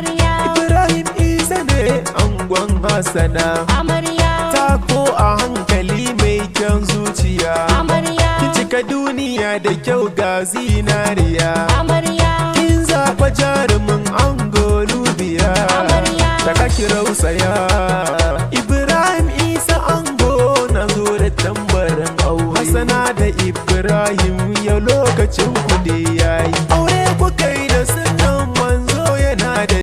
Amarya. Ibrahim Isa ne angon Hassana. Amarya. Tako a hankali mai kyan zuciya. Amarya. Kin cika duniya da kyau ga zinariya. Amarya. Kin zaɓa jarumin ango lubiya. Amarya. Daga ki rausaya. Ibrahim Isa ango na zo da tambarin aure. Hassana da Ibrahim, yau lokacin ku